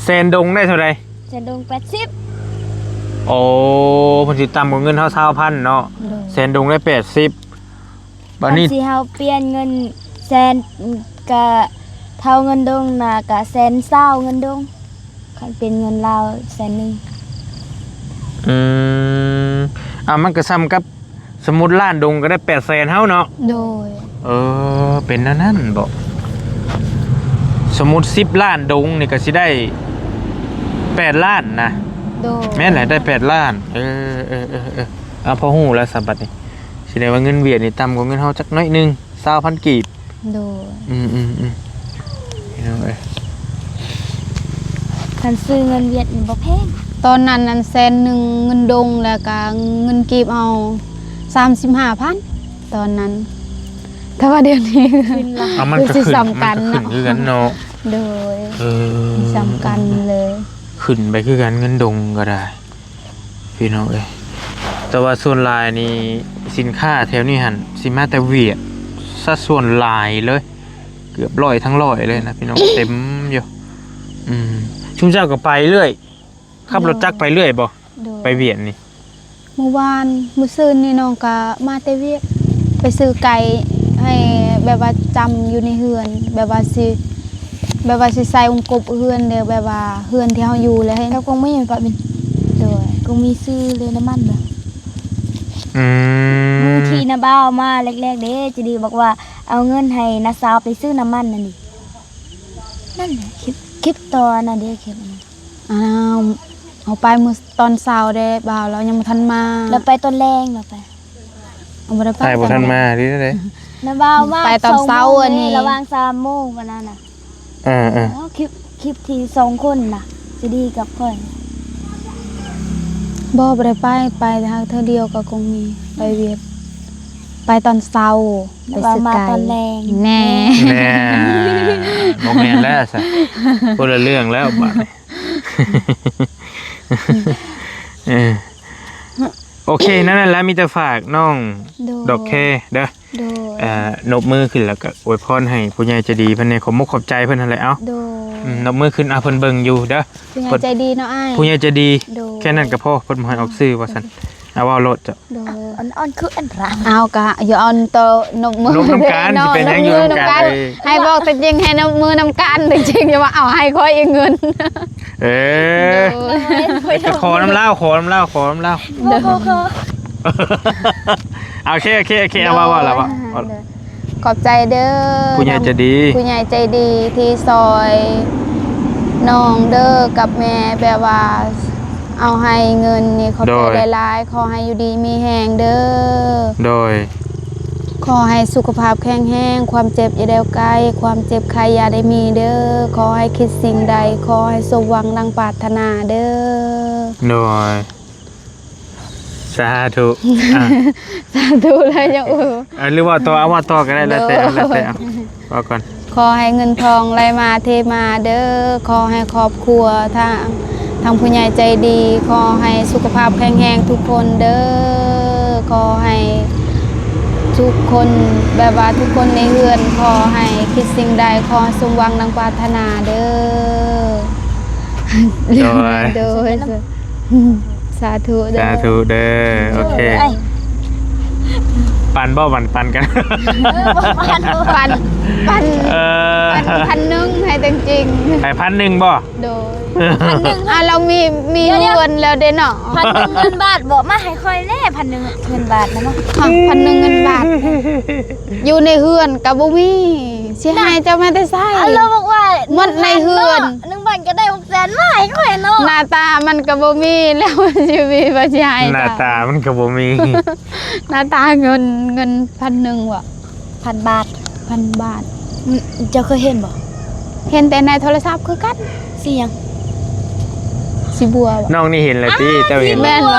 ແສນດົງໄດ້ເທົ່າໃດ? ແສນດົງແປດສິບ ໂອ້ ເພິ່ນຊິຕ່ຳກວ່າເງິນເຮົາຊາວພັນເນາະ ໂດຍ ແສນດົງໄດ້ແປດສິບ ບາດນີ້ ຄັນຊິເຮົາປ່ຽນເງິນແສນ ກະເທົ່າເງິນດົງນະ ກະແສນຊາວເງິນດົງ ຄັນເປັນເງິນລາວແສນໜຶ່ງ ອືມ ອ່າ ມັນກໍສ່ຳກັບ ສົມມຸດລ້ານດົງກໍໄດ້ແປດແສນເຮົາເນາະ ໂດຍ ເອີ ເປັນແນວນັ້ນບໍ? ສົມມຸດສິບລ້ານດົງນີ້ກໍຊິໄດ້ແປດລ້ານນະ ໂດຍ ແມ່ນແຫຼະ ໄດ້ແປດລ້ານ ເອີ ເອີ ເອີ ເອີ ເອີ ເອົາ ພໍຮູ້ແລ້ວຊະບັດນີ້ ຊິໄດ້ວ່າເງິນຫວຽດນີ້ຕ່ຳກວ່າເງິນເຮົາຈັກໜ້ອຍໜຶ່ງ ຊາວພັນກີບ ໂດຍ ອືມໆໆ ພີ່ນ້ອງເອີຍ ຄັນຊື້ເງິນຫວຽດນີ້ບໍ່ແພງ ຕອນນັ້ນນັ້ນແສນໜຶ່ງເງິນດົງ ແລ້ວກະເງິນກີບເຮົາສາມສິບຫ້າພັນ ຕອນນັ້ນ ແຕ່ວ່າດຽວນີ້ ຂຶ້ນລະ ເອົາ ມັນກໍຂຶ້ນ ຄືຊິສ່ຳກັນ ມັນກໍຂຶ້ນ ເນາະ ຄືກັນເນາະ ໂດຍ ເອີ ຊິສ່ຳກັນເລີຍ ຂຶ້ນໄປຄືກັນ ເງິນດົງກໍໄດ້ ພີ່ນ້ອງເອີຍ ແຕ່ວ່າສ່ວນຫຼາຍນີ້ ສິນຄ້າແຖວນີ້ຫັ້ນ ຊິມາແຕ່ຫວຽດຊະສ່ວນຫຼາຍເລີຍ ເກືອບຮ້ອຍທັງຮ້ອຍເລີຍນະພີ່ນ້ອງ ເຕັມຢູ່ ອືມ ຊຸມເຈົ້າກໍໄປເລື້ອຍ ຂັບລົດຈັກໄປເລື້ອຍບໍ່? ໂດຍ ໄປຫວຽດນີ້ ມື້ວານ ມື້ຊືນນີ້ນ້ອງກໍມາແຕ່ຫວຽດ ໄປຊື້ໄກ່ໃຫ້ ແບບວ່າຈຳຢູ່ໃນເຮືອນ ແບບວ່າຊິ ແບບວ່າຊິໃສ່ວົງກົບເຮືອນເດ້ ແບບວ່າເຮືອນທີ່ເຮົາຢູ່ແລ້ວ ເຫັນ ກັບກົງມີປະບິນ ໂດຍ ກົງມີຊື້ເລີຍນ້ຳມັນບໍ່? ອືມ ມື້ທີ່ນ້າບ່າວມາແລກໆເດ້ ຈະດີບອກວ່າເອົາເງິນໃຫ້ນ້າສາວໄປຊື້ນ້ຳມັນນັ້ນນີ້ ນັ້ນແຫຼະ ຄລິບ ຄລິບຕອນນັ້ນເດ້ ຄລິບ ອ້າວ ເຮົາໄປມື້ຕອນເຊົ້າເດ້ ບ່າວລາວຍັງບໍ່ທັນມາ ລາວໄປຕອນແລງ ລາວໄປ ເຮົາບໍ່ໄດ້ໄປ ໄປບໍ່ທັນມາ ດີເດ້ ນ້າບ່າວມາ ໄປຕອນເຊົ້າ ສອງໂມງ ອັນນີ້ ລະຫວ່າງສາມໂມງປະມານນັ້ນນະ ເອີໆ ເອົາ ຄລິບ ຄລິບທີ່ສອງຄົນນະ ຈະດີກັບຂ້ອຍ ບໍ່ ບໍ່ໄດ້ໄປ ໄປຫາກເທື່ອດຽວກໍຄົງມີ ໄປຫວຽດ ໄປຕອນເຊົ້າ ໄປຊື້ໄກ່ ແລວມາຕອນແລງ ແນ່ ແນ່ ບໍ່ແມ່ນແລ້ວຊະ ຄົນລະເລື່ອງແລ້ວບາດນີ້ ເອີ ໂອເຄ ນັ້ນແຫຼະ ມີແຕ່ຝາກນ້ອງ ໂດຍ ດອກແຄເດີ ໂດຍ ເອີ ນົບມືຂຶ້ນແລ້ວກໍອວຍພອນໃຫ້ຜູ້ໃຫຍ່ໃຈດີເພິ່ນແດ່ ຂອບມຸກຂອບໃຈເພິ່ນຫັ້ນແຫຼະ ເອົາ ໂດຍ ອືມ ນົບມືຂຶ້ນ ເອົາ ເພິ່ນເບິ່ງຢູ່ເດີ ຜູ້ໃຫຍ່ໃຈດີເນາະອ້າຍ ຜູ້ໃຫຍ່ໃຈດີ ໂດຍ ແຄ່ນັ້ນກໍພໍ ເພິ່ນບໍ່ໃຫ້ອອກຊື່ວ່າຊັ້ນ ເອົາ ເວົ້າໂລດເຈົ້າ ໂດຍ ອ່ອນໆ ຄືອັນຕະລາຍ ເອົາ ກະຢ່າອ່ອນໂຕ ນົບມື ນົບນຳກັນ ເນາະ ຊິເປັນຫຍັງຢູ່ນຳກັນ ໃຫ້ບອກຕົວຈິງ ໃຫ້ນົບມືນຳກັນຕົວຈິງ ຢ່າວ່າເອົາໃຫ້ຂ້ອຍອີກເງິນ ເອີ ໂດຍ ໄປຂໍນຳລາວ ຂໍນຳລາວ ຂໍນຳລາວ ຂໍ ຂໍ ຂໍ ໂອເຄ ໂອເຄ ໂອເຄ ເອົາ ເວົ້າ ເວົ້າລະ ເວົ້າ ໂດຍ ເວົ້າ ຂອບໃຈເດີ ຜູ້ໃຫຍ່ໃຈດີ ຜູ້ໃຫຍ່ໃຈດີທີ່ຊ່ອຍນ້ອງເດີກັບແມ່ ແບບວ່າເອົາໃຫ້ເງິນນີ້ ຂອບໃຈ ໂດຍ ຫຼາຍໆ ຂໍໃຫ້ຢູ່ດີມີແຮງເດີ ໂດຍ ຂໍໃຫ້ສຸຂະພາບແຂງແຮງ ຄວາມເຈັບຢ່າໄດ້ໃກ້ ຄວາມເຈັບໄຂ້ຢ່າໄດ້ມີເດີ ຂໍໃຫ້ຄິດສິ່ງໃດ ຂໍໃຫ້ສົມຫວັງດັ່ງປາດຖະໜາເດີ ໂດຍ. ສາທຸ ອ່າ ສາທຸ ແລ້ວຍັງ ເອີ ຫຼືເວົ້າຕໍ່ ເອົາເວົ້າຕໍ່ກໍໄດ້ ແລ້ວແຕ່ ແລ້ວແຕ່ ເອົາ ເວົ້າກ່ອນ. ຂໍໃຫ້ເງິນທອງໄຫຼມາເທມາເດີ ຂໍໃຫ້ຄອບຄົວ ທາງ ທາງຜູ້ໃຫຍ່ໃຈດີ ຂໍໃຫ້ສຸຂະພາບແຂງແຮງທຸກຄົນເດີ ຂໍໃຫ້ທຸກຄົນ ແບບວ່າທຸກຄົນໃນເຮືອນ ຂໍໃຫ້ຄິດສິ່ງໃດ ຂໍໃຫ້ສົມຫວັງດັ່ງປາດຖະໜາເດີ. ໂດຍ ໂດຍ ສາທຸເດີ ສາທຸເດີ. ໂອເຄ ເອີຍ ປັນບໍ່? ປັນ ປັນກັນ ເອີ ບໍ່ປັນ ບໍ່ປັນ ເອີ ປັນ ພັນໜຶ່ງໃຫ້ແຕ່ງຈິງ ໃຫ້ພັນໜຶ່ງບໍ່? ໂດຍ ພັນໜຶ່ງ ອ່າ ລາວມີ ມີເງິນແລ້ວເດ້ເນາະ ພັນໜຶ່ງເງິນບາດບໍ່? ມາໃຫ້ຂ້ອຍແດ່ ພັນໜຶ່ງເງິນບາດນະເນາະ ພັນໜຶ່ງເງິນບາດ ຢູ່ໃນເຮືອນກໍບໍ່ມີ ຊິໃຫ້ເຈົ້າມາແຕ່ໃສ? ອັນລາວບອກວ່າໝົດໃນເຮືອນ ໜຶ່ງພັນກໍໄດ້ຫົກແສນ ມາໃຫ້ຂ້ອຍເນາະ ໜ້າຕາມັນກໍບໍ່ມີ ແລ້ວມັນຊິມີ ວ່າຊິໃຫ້ ໜ້າຕາມັນກໍບໍ່ມີ ໜ້າຕາເງິນ ເງິນພັນໜຶ່ງບໍ່? ພັນບາດ ພັນບາດ ອືມ ເຈົ້າເຄີຍເຫັນບໍ່? ເຫັນແຕ່ໃນໂທລະສັບຄືກັນ. ສີຫຍັງ? ສີບົວບໍ່? ນ້ອງນີ້ເຫັນແລ້ວຕິ? ອ້າວ ເຈົ້າເຫັນ ສີບົວ ແມ່ນບໍ່?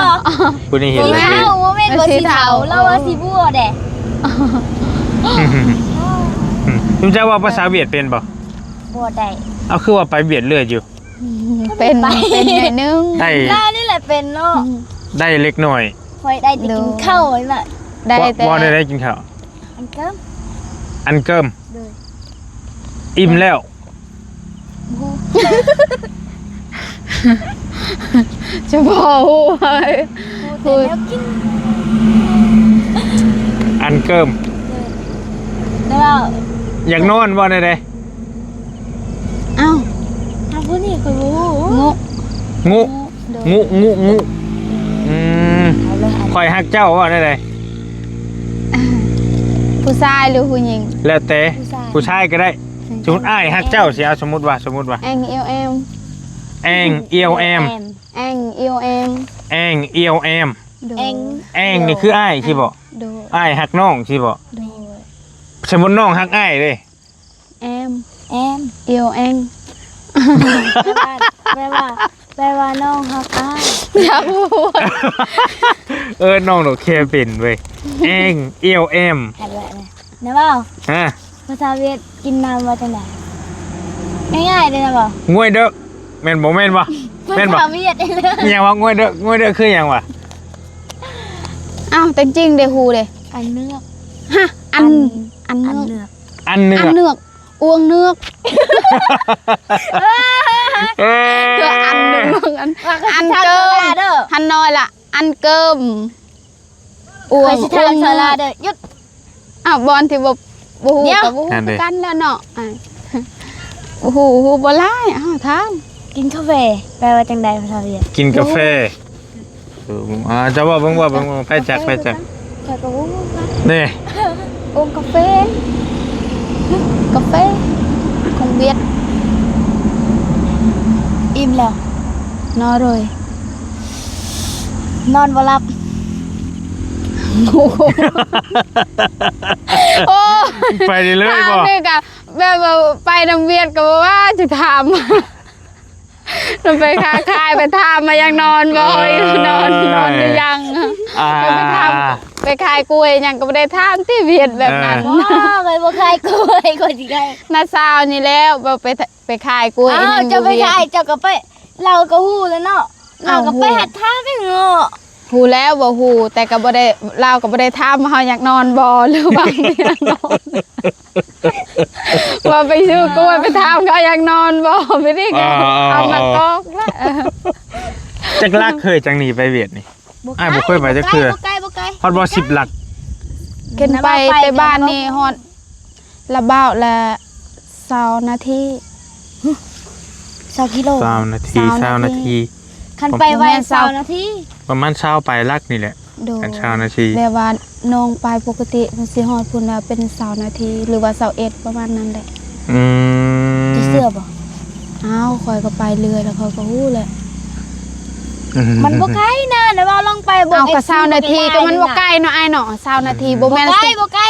ຜູ້ນີ້ເຫັນແລ້ວຕິ? ບໍ່ແມ່ນ ບໍ່ແມ່ນ ບໍ່ສີເທົາ ສີເທົາ ລາວວ່າສີບົວແດ່. ອືມ ເຈົ້າເວົ້າພາສາຫວຽດເປັນບໍ່? ບໍ່ໄດ້. ເອົາ ຄືວ່າໄປຫວຽດເລື້ອຍຢູ່? ເປັນ ໄປ ເປັນໜ້ອຍໜຶ່ງ ໄດ້ ລາວນີ້ແຫຼະເປັນເນາະ ອືມ ໄດ້ເລັກນ້ອຍ. ຂ້ອຍໄດ້ແຕ່ກິນເຂົ້ານີ້ແຫຼະ ໄດ້ແຕ່ ເວົ້າໄດ້ ໄດ້ກິນເຂົ້າ ອັນເກີມ ອັນເກີມ ໂດຍ ອີ່ມແລ້ວ ບໍ່ຮູ້ ຈະບໍ່ຮູ້ ຮູ້ແຕ່ແນວກິນ ອັນເກີມ ໂດຍ ແລ້ວ ຢາກນອນບໍ່ ແນວໃດ? ອ້າວ ທາງຜູ້ນີ້ຂ້ອຍບໍ່ຮູ້ ງຸ ງຸ ໂດຍ ງຸ ງຸ ງຸ ອືມ ເອົາເລີຍ ຂ້ອຍຮັກເຈົ້າ ເວົ້າແນວໃດ? ຜູ້ຊາຍຫຼືຜູ້ຍິງ? ແລ້ວແຕ່ ຜູ້ຊາຍ ຜູ້ຊາຍກໍໄດ້. ອືມ ສົມມຸດອ້າຍຮັກເຈົ້າຊິ ເອົາ ສົມມຸດວ່າ ສົມມຸດວ່າ ແອງ ອີ ແອມ ແອງ ອີ ແອມ ແອງ ອີ ແອມ ແອງ ອີ ແອມ ໂດຍ ແອງ ແອງນີ້ຄືອ້າຍຊີ້ບໍ? ໂດຍ ອ້າຍຮັກນ້ອງຊີ້ບໍ? ໂດຍ ສົມມຸດນ້ອງຮັກອ້າຍເດ້ ແອມ ແອມ ອີ ແອງ ແປວ່າ ແປວ່າ ແປວ່ານ້ອງຮັກອ້າຍ ຢາກຮູ້ ເອີ ນ້ອງດອກແຄເປັນເວີຍ ແອງ ອີ ແອມ ແນວເວົ້າ ຮະ ພາສາຫວຽດກິນນ້ຳວ່າຈັ່ງໃດ? ງ່າຍໆເດ້ນະເວົ້າ ງວຍເດີ ແມ່ນບໍ່? ແມ່ນບໍ່? ແມ່ນບໍ່? ພາສາຫວຽດເດີ ອີຫຍັງວະ? ງວຍເດີ ງວຍເດີຄືຫຍັງວະ? ອ້າວ ແຕ່ຈິງເດ ຮູ້ເດ ອັນເໜືອກ ຮະ ອັນ ອັນ ອັນເໜືອກ ອັນເໜືອກ ອັນເໜືອກ ອວງເໜືອກ ເອີ ເອີ ອັນເໜືອກ ອັນ ອັນເກີມ ຫັນໜ້ອຍລະ ອັນເກີມ ອວງ ຂ້ອຍຊິຖາມສາລາເດີ ຢຸດ ອ້າວ ບ່ອນທີ່ບໍ່ ບໍ່ຮູ້ກໍບໍ່ຮູ້ຄືກັນແລ້ວເນາະ ອ່າ ບໍ່ຮູ້ ຮູ້ບໍ່ຫຼາຍ ອ້າວ ຖາມ ກິນກາເຟແປວ່າຈັ່ງໃດພາສາຫວຽດ? ກິນກາເຟ ເອີ ອ່າ ເຈົ້າເວົ້າເບິ່ງ ເວົ້າເບິ່ງ ໃຜຈັກ ໃຜຈັກ ຂ້ອຍກໍບໍ່ຮູ້ຄືກັນ ນີ້ ອົງກາເຟ ກາເຟ ຂອງຫວຽດ ອີ່ມແລ້ວ ນອນເລີຍ ນອນບໍ່ຫຼັບ ໂອ້ ໄປເລີຍບໍ່? ຖາມນີ້ກະແບບວ່າໄປນຳຫວຽດກໍບໍ່ວ່າ ຈະຖາມ ໄປຄ້າຂາຍ ໄປຖາມວ່າຢາກນອນບໍ່ ເອີ ນອນ ນອນຫຼືຍັງ ອ່າ ໄປຖາມ ໄປຂາຍກ້ວຍຫຍັງກໍບໍ່ໄດ້ຖາມຕິ ຫວຽດແບບນັ້ນ ເອີ ບໍ່ ຂ້ອຍບໍ່ຂາຍກ້ວຍ ຂ້ອຍຊິຂາຍ ນ້າສາວນີ້ແຫຼະ ບໍ່ໄປ ໄປຂາຍກ້ວຍ ອ້າວ ຫຍັງ ເຈົ້າໄປຂາຍ ເຈົ້າກໍໄປ ລາວກໍຮູ້ແລ້ວເນາະ ລາວກໍໄປ ເອົ້າ ຫັດຖາມເອງເນາະ ຮູ້ແລ້ວວ່າຮູ້ ແຕ່ກໍບໍ່ໄດ້ ລາວກໍບໍ່ໄດ້ຖາມວ່າເຮົາຢາກນອນບໍ່ ຫຼືວ່າບໍ່ຢາກນອນ ວ່າໄປຊື້ກ້ວຍ ໄປຖາມເຂົາຢາກນອນບໍ່ ໄປນີ້ກໍ ອ່າ ເອົາມາກອກລະ ຈັກຫຼັກເຄີຍ ຈັ່ງນີ້ໄປຫວຽດນີ້? ອ້າຍບໍ່ເຄີຍໄປຈັກເທື່ອ ບໍ່ໄກ ບໍ່ໄກ ຮອດບໍ່ ສິບຫຼັກ ຂຶ້ນໄປແຕ່ບ້ານນີ້ຮອດ ລະເບົາລະຊາວນາທີ ຊາວກິໂລ ຊາວນາທີ ຊາວນາທີ ຊາວນາທີ ຄັນໄປໄວຊາວນາທີ ປະມານຊາວປາຍຫຼັກນີ້ແຫຼະ ໂດຍ ຄັນຊາວນາທີ ແບບວ່ານ້ອງໄປປົກກະຕິ ມັນຊິຮອດພຸ້ນລະເປັນຊາວນາທີ ຫຼືວ່າຊາວເອັດ ປະມານນັ້ນແຫຼະ ອືມ ເຈົ້າເຊື່ອບໍ່? ອ້າວ ຂ້ອຍກໍໄປເລື້ອຍລະ ຂ້ອຍກໍຮູ້ແຫຼະ ອືມ ມັນບໍ່ໄກນະ ລະເບົາລອງໄປເບິ່ງ ເອົາ ກໍຊາວນາທີ ກໍມັນບໍ່ໄກເນາະ ອ້າຍເນາະ ຊາວນາທີ ອືມ ບໍ່ແມ່ນ ບໍ່ໄກ ບໍ່ໄກ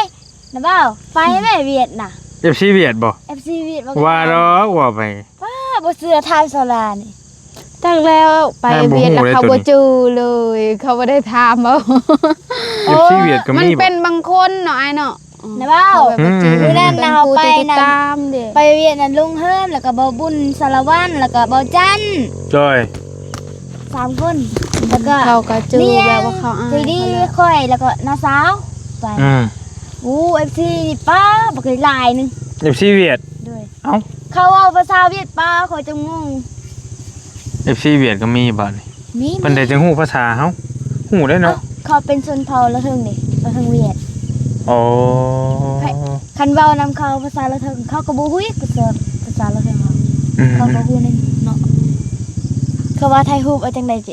ນະເບົາ ໄປແມ່ຫວຽດນະ ເອັຟຊີຫວຽດບໍ່? ເອັຟຊີຫວຽດບໍ່? ວ່າດອກ ວ່າໄປ ປ້າ ບໍ່ເຊື່ອ ຖາມສາລານີ້ ເ ຈັກແລ້ວ ໄປຫາ ບໍ່ຮູ້ ວຽດແລ້ວ ເຂົາບໍ່ຈື່ເລີຍ ເຂົາບໍ່ໄດ້ຖາມເອົາ. ເອັຟຊີ ຫວຽດກໍມີ ມັນເປັນບາງຄົນເນາະ ອ້າຍເນາະ. ນະເວົ້າ ເຂົາແບບວ່າ ອືມ ຈື່ ມື້ນັ້ນນະ ເຮົາໄປນັ້ນ ເປັນຜູ້ທີ່ຕິດຕາມເດ້ ໄປຫວຽດນັ້ນ ລຸງເຮີນ ແລ້ວກໍເບົາບຸນ ສາລະວັນ ແລ້ວກໍເບົາຈັນ ໂດຍ ສາມຄົນ ແລ້ວກໍ ເຂົາກໍຈື່ແບບວ່າເຂົາອາຍ ໃຈດີ ເຂົາແຫຼະ ຂ້ອຍ ແລ້ວກໍນ້າສາວໄປ. ອືມ ໂອ້ ເອັຟຊີ ນີ້ ປ້າ ບັກຫຼາຍໜຶ່ງ ເອັຟຊີ ຫວຽດ. ໂດຍ ເອົ້າ ເຂົາເວົ້າພາສາຫວຽດ ປ້າ ຂ້ອຍຈະງົງ. ເອັຟຊີ ຫວຽດກໍມີບາດນີ້ ມີ ເພິ່ນໄດ້ຈັ່ງຮູ້ພາສາເຮົາ ຮູ້ໄດ້ເນາະ. ເອົ້າ ເຂົາເປັນຊົນເຜົ່າລາວເທິງເດ້ ລາວເທິງຫວຽດ. ອໍ ຄັນເວົ້ານຳເຂົາພາສາລາວເທິງ ເຂົາກໍບໍ່ຮູ້ອີກ ພາສາ ພາສາລາວເທິງເຮົາ. ອືມ ເຂົາກໍຮູ້ນັ້ນເນາະ. ເຂົາວ່າຖ່າຍຮູບເອົາຈັ່ງໃດເຈ?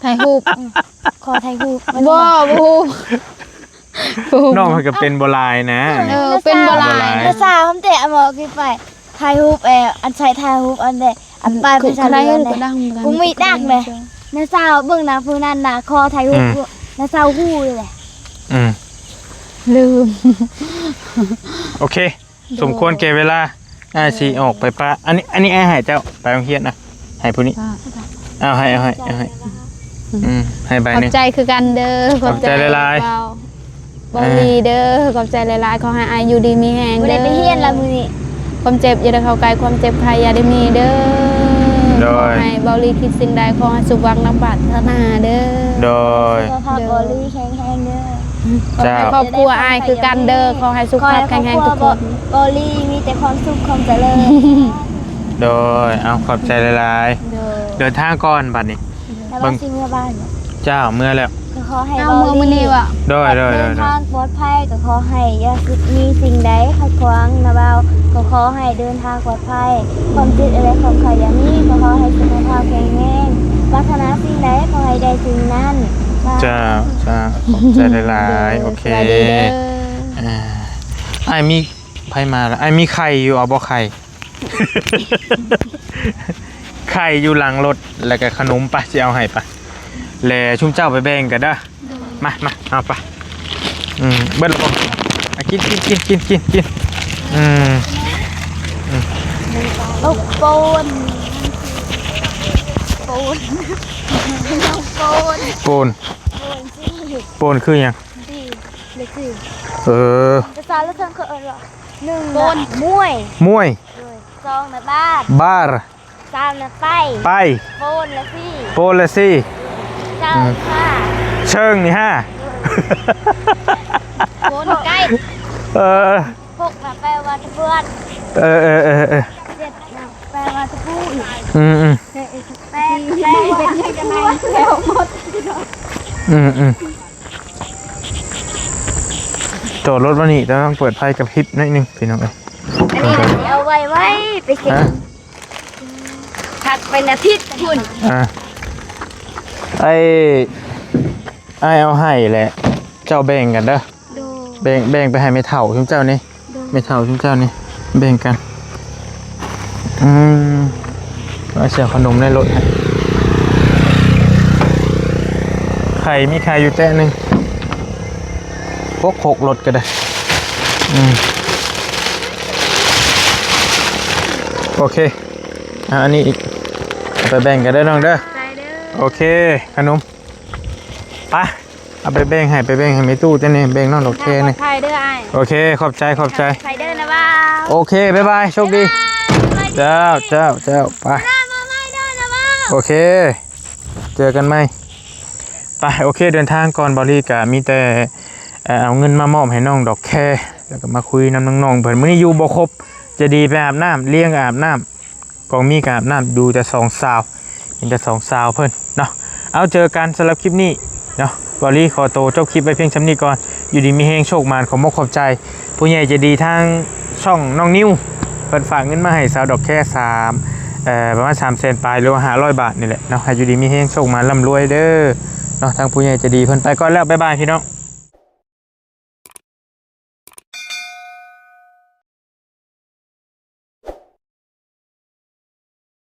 ຖ່າຍຮູບ ຂໍຖ່າຍຮູບ ບໍ່ ບໍ່ຮູ້. ນ້ອງເພິ່ນກໍເປັນບໍ່ຫຼາຍນະ. ເອີ ເປັນບໍ່ຫຼາຍ ພາສາຫອມແຕະໝໍຄືໄປ ຖ່າຍຮູບ ເອີ ອັນໃຊ້ຖ່າຍຮູບ ອັນແດ ອັນປ້າຍພາສາເຫຼືອນ ກຸງມີດັກເລີຍ. ນ້າສາວເບິ່ງນະ ຜູ້ນັ້ນນະ ຂໍຖ່າຍຮູບ ອືມ ນ້າສາວຮູ້ເລີຍ. ອືມ ລືມ. ໂອເຄ ໂດຍ ສົມຄວນແກ່ເວລາ ອ້າຍຊິອອກໄປປະ. ອັນນີ້ ອັນນີ້ອ້າຍໃຫ້ເຈົ້າໄປໂຮງຮຽນນະ ໃຫ້ຜູ້ນີ້. ເອົາ ໃຫ້ ເອົາໃຫ້ ເອົາໃຫ້ ອືມ ໃຫ້ໃບໜຶ່ງ. ຂອບໃຈຄືກັນເດີ ຂອບໃຈຫຼາຍໆ ເບົາ ເບົາລີເດີ ຂອບໃຈຫຼາຍໆ. ຂໍໃຫ້ອ້າຍຢູ່ດີມີແຮງເດີ ບໍ່ໄດ້ໄປຮຽນລະມື້ນີ້. ຄວາມເຈັບຢ່າໄດ້ເຂົ້າໃກ້ ຄວາມເຈັບໄຂ້ຢ່າໄດ້ມີເດີ. ໂດຍ ຂໍໃຫ້ເບົາລີຄິດສິ່ງໃດ ຂໍໃຫ້ສົມຫວັງດັ່ງປາດຖະໜາເດີ. ໂດຍ ສຸຂະພາບເບົາລີແຂງແຮງເດີ. ເຈົ້າ ຂໍໃຫ້ຄອບຄົວອ້າຍຄືກັນເດີ ຂໍໃຫ້ສຸຂະພາບແຂງແຮງທຸກຄົນ ເບົາລີມີແຕ່ຄວາມສຸກຄວາມຈະເລີນ. ໂດຍ ເອົາ ຂອບໃຈຫຼາຍໆ ໂດຍ ເດີນທາງກ່ອນບັດນີ້. ແລ້ວວ່າຊິເມືອບ້ານບໍ? ເຈົ້າ ເມືອແລ້ວ. ກໍຂໍໃຫ້ ເອົາ ເບົາ ເມືອມື້ນີ້ວະ? ໂດຍ ໂດຍ ເດີນທາງປອດໄພ ກໍຂໍໃຫ້ຢ່າມີສິ່ງໃດຂັດຂວາງນະບ່າວ ກໍຂໍໃຫ້ເດີນທາງປອດໄພ ຄວາມເຈັບແລະຄວາມໄຂ້ຢ່າມີ ກໍຂໍໃຫ້ສຸຂະພາບແຂງແຮງ ປາດຖະໜາສິ່ງໃດຂໍໃຫ້ໄດ້ສິ່ງນັ້ນ. ເຈົ້າ ເຈົ້າ ຂອບໃຈຫຼາຍໆ. ໂອເຄ ສະບາຍດີເດີ. ອ່າ ອ້າຍມີ ໃຜມາລະ? ອ້າຍມີໄຂ່ຢູ່ ເອົາບໍ່ໄຂ່? ໄຂ່ຢູ່ຫຼັງລົດ ແລ້ວກະຂະໜົມ ໄປ ຊິເອົາໃຫ້ ໄປ ແລະຊຸມເຈົ້າໄປແບ່ງກັນເດີ. ມາ ມາ ເອົາໄປ. ອືມ ເບິດແລ້ວບໍ່? ອ່ະ ກິນ ກິນ ກິນ ກິນ ກິນ ກິນ. ອືມ ອືມ ໂອ້ ໂປນ ໂປນ ໂປນ ໂປນ ໂປນຄືຫຍັງ? ເອີ ພາສາລາວເທິງເຂົາເອີ້ນວ່າ ໜຶ່ງ ໂປນ ນະ ມວຍ ມວຍ. ໂດຍ ສອງນະ ບາດ ບາດ. ສາມນະ ໄປ ໄປ. ໂປນລະສີ່ ໂປນລະສີ່. ເຈົ້າ ອືມ ຫ້າ ເຊີງນີ້ຫ້າ. ໂປນໄກ ເອີ ຫົກນະ ແປວ່າຕະເບືອນ. ເອີ ເອີ ເອີ ເອີ ເຈັດນະ ແປວ່າຕະປູອີກ. ອືມ ອືມ ແປ ແປ ແປວ່າຕະປູ. ອືມ ອືມ ຈອດລົດມານີ້ ແຕ່ຕ້ອງເປີດໄຟກະພິບໜ້ອຍໜຶ່ງ ພີ່ນ້ອງເອີຍ. ອັນນີ້ເອົາໄວ້ ໄວ້ໄປເກັບ ຮະ? ພັກເປັນອາທິດພຸ້ນ. ອ່າ ອ້າຍ ອ້າຍເອົາໃຫ້ແຫຼະ ເຈົ້າແບ່ງກັນເດີ. ໂດຍ ແບ່ງ ແບ່ງໄປໃຫ້ແມ່ເຖົ້າຊຸມເຈົ້ານີ້. ໂດຍ ແມ່ເຖົ້າຊຸມເຈົ້ານີ້ ແບ່ງກັນ. ອືມ ເອົາເສື້ອຂະໜົມໃນລົດໃຫ້ ໄຂ່ ມີໄຂ່ຢູ່ແຕະໜຶ່ງ ປົກຄົກລົດກໍໄດ້. ອືມ ໂອເຄ ອ່າ ອັນນີ້ອີກ ເອົາໄປແບ່ງກັນເດີນ້ອງເດີ. ໂອເຄ ຂະໜົມ ໄປ ເອົາໄປແບ່ງໃຫ້ ໄປແບ່ງໃຫ້ແມ່ຕູ້ເຈົ້ານີ້ ແບ່ງນ້ອງດອກແຄນີ້. ເດີອ້າຍ ໂອເຄ ຂອບໃຈ ຂອບໃຈ ໄປເດີນະວ່າ. ໂອເຄ ບາຍບາຍ ໂຊກດີ. ບາຍບາຍ ເຈົ້າ ເຈົ້າ ເຈົ້າ ໄປ ມາໃໝ່ເດີນະວ່າ. ໂອເຄ ເຈີກັນໃໝ່. ໄປ ໂອເຄ ເດີນທາງກ່ອນ. ເບົາລີກະມີແຕ່ ເອີ ເອົາເງິນມາມອບໃຫ້ນ້ອງດອກແຄ ແລ້ວກໍມາຄຸຍນຳນ້ອງໆເພິ່ນ. ມື້ນີ້ຢູ່ບໍ່ຄົບ ໃຈດີໄປອາບນ້ຳ ລ້ຽງອາບນ້ຳ ກອງມີກະອາບນ້ຳ ຢູ່ແຕ່ສອງສາວ ເຫັນແຕ່ສອງສາວເພິ່ນເນາະ. ເອົາ ເຈີກັນສຳລັບຄລິບນີ້ເນາະ. ເບົາລີຂໍໂຕຈົບຄລິບໄວ້ພຽງສ່ຳນີ້ກ່ອນ. ຢູ່ດີມີແຮງ ໂຊກໝານ ຂອບມົກຂອບໃຈຜູ້ໃຫຍ່ໃຈດີທາງຊ່ອງນ້ອງນິວ ເພິ່ນຝາກເງິນມາໃຫ້ສາວດອກແຄສາມ ເອີ ປະມານສາມແສນປາຍ ຫຼືວ່າຫ້າຮ້ອຍບາດນີ້ແຫຼະເນາະ. ໃຫ້ຢູ່ດີມີແຮງ ໂຊກໝານ ລ່ຳລວຍເດີເນາະ ທາງຜູ້ໃຫຍ່ໃຈດີເພິ່ນ. ໄປກ່ອນແລ້ວ ບາຍບາຍ ພີ່ນ້ອງ.